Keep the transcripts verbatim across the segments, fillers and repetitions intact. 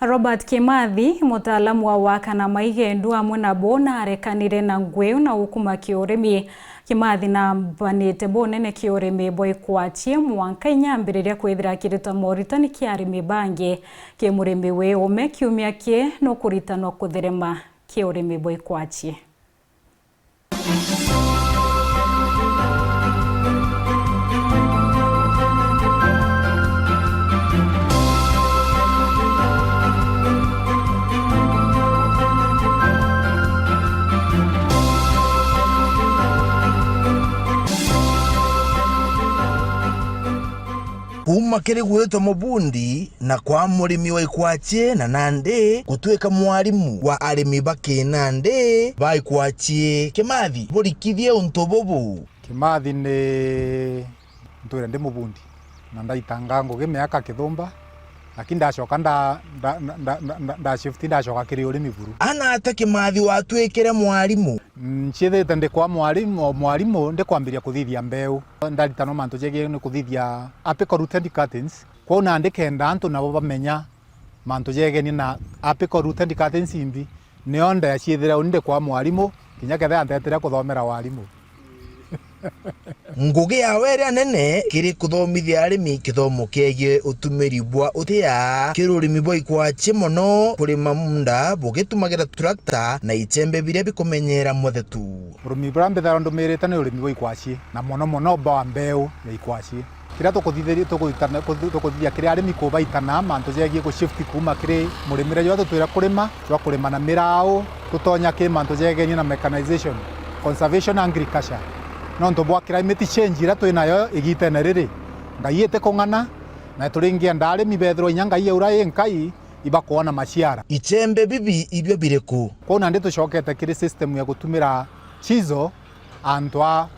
Robert Kimathi, mutaalamu wa waka na maigendu amwe nabo narekanire na ngui na ukuma kiurimi. Kimathi nambanite bunene kiurimi bwa ikwachie mwanka inya ambiriria kwithira akirita moritani kia arimi bangi. Ki murimi wi ume kiumia ki nukuritanwa kutherema kiurimi bwa ikwachie. Kuuma kiri gwitwa mubundi na kwa murimi wa ikwachie na nandi gutwika mwarimu wa arimi ba kinandi ba ikwachie. Kimathi, burikithie untu bubu. Kimathi ni ntwire ndi mubundi na ndaitanga ngugi miaka kithumba, lakini ndacoka nda, nda, nda, nda, nda, nda shift ndacoka kiri urimi buru. Ana ata Kimathi watwikire mwarimu? Nciithite ndi kwa mwarimu, mwarimu ndikwambiria kuthithia mbeu. Ndaritanwa mantu jegie ni kuthithia apical root and cuttings. Kwou nandi kenda antu nabo bamenya mantu jegenie na apical root and cuttings imbi, nio ndaciithira uni ndi kwa mwarimu, kinya kethira antetire kuthomera warimu. Ngugi yawe iria nene kiri kuthomithia arimi kithomo kiegie utumiri bwa utia kiri urimi bwa ikwachie mono kurima munda bugitumagira tractor na ichembe biria bikumenyera muthetu. Urimi buria mbithagirwa ndumirite ni urimi bwa ikwachie, na mono mono bwa mbeu ya ikwachie. Kiria tukuthithiria, tukuthithia kiri arimi kubaitana mantu jegie ku shift kuuma kiri murimire jwa tutwire kurima, jwa kurima na mirau, tutonya kiri mantu jegenie na mechanization, conservation agriculture. Nontu bwa climate change iria twinayo igitene riri, Ngai itikung'ana, na turingienda arimi bethirwa inya Ngai aura i nkai ibakwona maciara. Ichembe bibi ibio biriku? Kwou nandi tucokete kiri system ya gutumira chisel antu a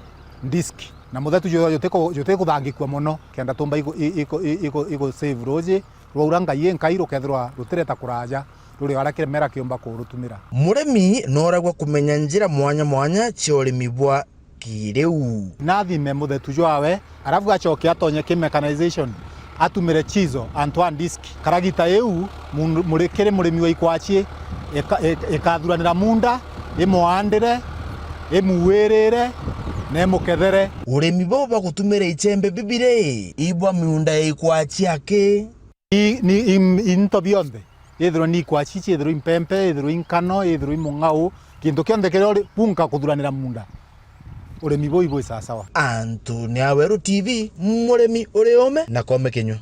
disc, na muthetu ju-, jutiku-, jutikuthangikua mono, kenda tumba igu-, i-, igu-, i-, igu-, igu save ruuji rwaura Ngai i nkai rukethirwa rutireta kuraja, ruri o aria kimera kiumba kurutumira. Murimi nooragwa kumenya njira mwanya mwanya cia urimi bwa kiriu. Nathime muthetu jwawe, arafu acoke atonye ki mechanization, atumire chisel antu a disc. Karagita iu, mundu, muri-, kiri murimi wa ikwachie, ika-, ik-, ikathuranira munda, imwandire, imuwirire, na imukethere. Urimi buu bwa gutumira ichembe bibi ri, i bwa miunda ya ikwachie aki? I, ni, i, into bionthe, ithirwe ni ikwachie, ithirwe i mpempe, ithirwe i nkano, ithirwe i mung'au, gintu kionthe kiria uri bunka kuthuranira munda, urimi buu ibwi sawasawa. Antu ni Aweru T V, murimi uri ume na kome kinyua.